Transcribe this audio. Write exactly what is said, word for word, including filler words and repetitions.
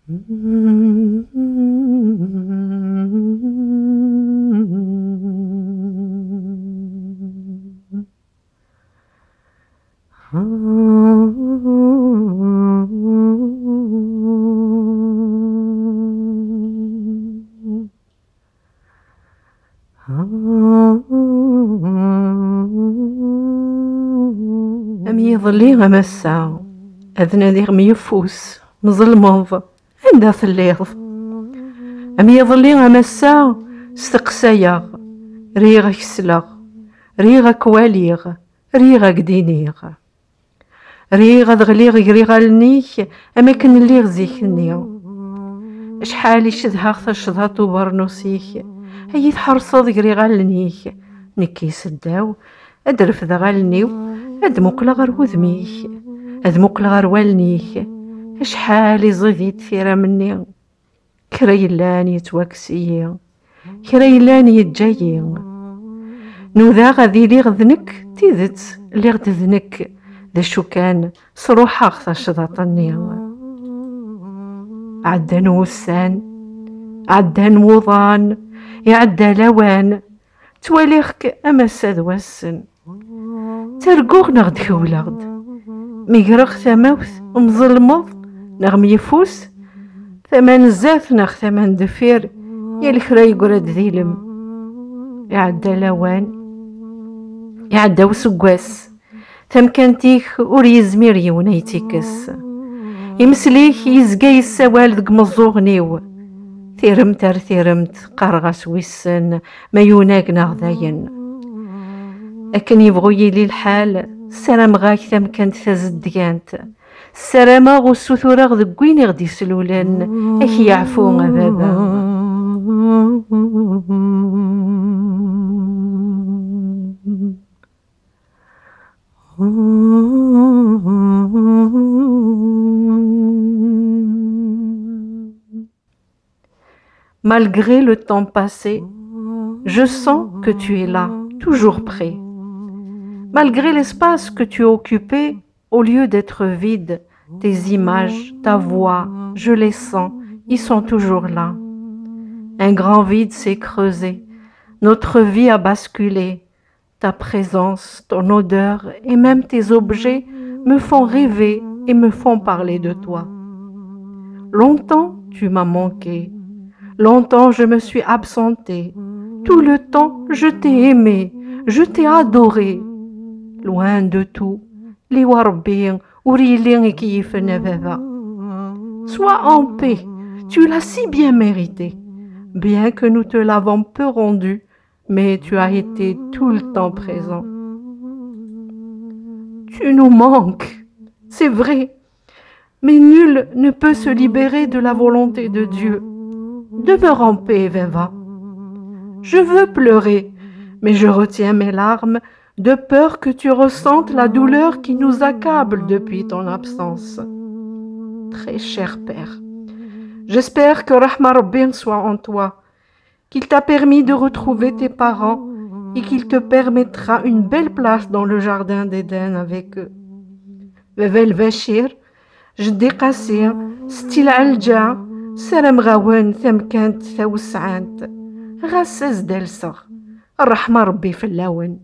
Am yiḍelli am ass-a, ad nadiɣ myeffus, mẓelmeḍ, anda telliḍ? Am yiḍelli am ass-a, steqsayeɣ, riɣ ad k-sleɣ, riɣ ad k-waliɣ, riɣ ad k-d-iniɣ. Riɣ ad ɣliɣ gar iɣallen-ik am akken lliɣ zik-nni. Acḥal i cedhaɣ tacḍaṭ ubeṛnus-ik, ay i tḥerṣeḍ gar iɣallen-ik. Nekki seddaw, ad d-refdeɣ allen-iw, ad d-muqleɣ ɣer wudem-ik, ad muqleɣ ɣer wallen-ik. Acḥal i ẓidit tiram-nni. Kra yellan yettwakkes-iyi, kra yellan yeǧǧa-yi. Nudaɣ ad iliɣ d nekk, d tidet, lliɣ-d d nekk, d acu kan, sruḥeɣ tacḍaṭ-nni. Ɛeddan wussan, ɛeddan wuḍan, iɛedda lawan, ttwaliɣ-k am ass-a d wassen. Ttarguɣ neɣ d-kewleɣ-d. Megreɣ tamawt, mẓelmeḍ neɣ myeffus. Tama n zdat neɣ tama n deffir, yal kra yeggra-d d ilem. Iɛedda lawan, iɛedda useggas. Tamkant-ik ur yezmir yiwen ay tt-ikkes. Imesli-k yezga yessawal deg imeẓẓuɣen-iw. Tiremt ar tiremt, qqareɣ-as wissen ma yunag neɣ dayen. Akken yebɣu yili lḥal, ssarameɣ-ak tamkant tazedgant. Ssarameɣ ur ssutureɣ deg win i ɣ-d-islulen, ad k-yeɛfu a baba. Malgré le temps passé, je sens que tu es là, toujours prêt. Malgré l'espace que tu as occupé, au lieu d'être vide, tes images, ta voix, je les sens, ils sont toujours là. Un grand vide s'est creusé. Notre vie a basculé. Ta présence, ton odeur et même tes objets me font rêver et me font parler de toi. Longtemps, tu m'as manqué. Longtemps, je me suis absentée. Tout le temps, je t'ai aimé, je t'ai adoré. Loin de tout, liwa Rebbi ur yelli i k-yifen a baba. Sois en paix, tu l'as si bien mérité. Bien que nous te l'avons peu rendu, mais tu as été tout le temps présent. Tu nous manques, c'est vrai, mais nul ne peut se libérer de la volonté de Dieu. Demeure en paix, Veva. Je veux pleurer, mais je retiens mes larmes de peur que tu ressentes la douleur qui nous accable depuis ton absence. Très cher père, j'espère que Rahma Rabbi soit en toi, qu'il t'a permis de retrouver tes parents et qu'il te permettra une belle place dans le jardin d'Éden avec eux. Baba Lbacir, Jeddi Qasi, Setti Lɛelǧa, ssarameɣ-awen tamkant tawesɛant. Ɣas ad s-d-alseɣ, ṛṛeḥma Ṛebbi fell-awen.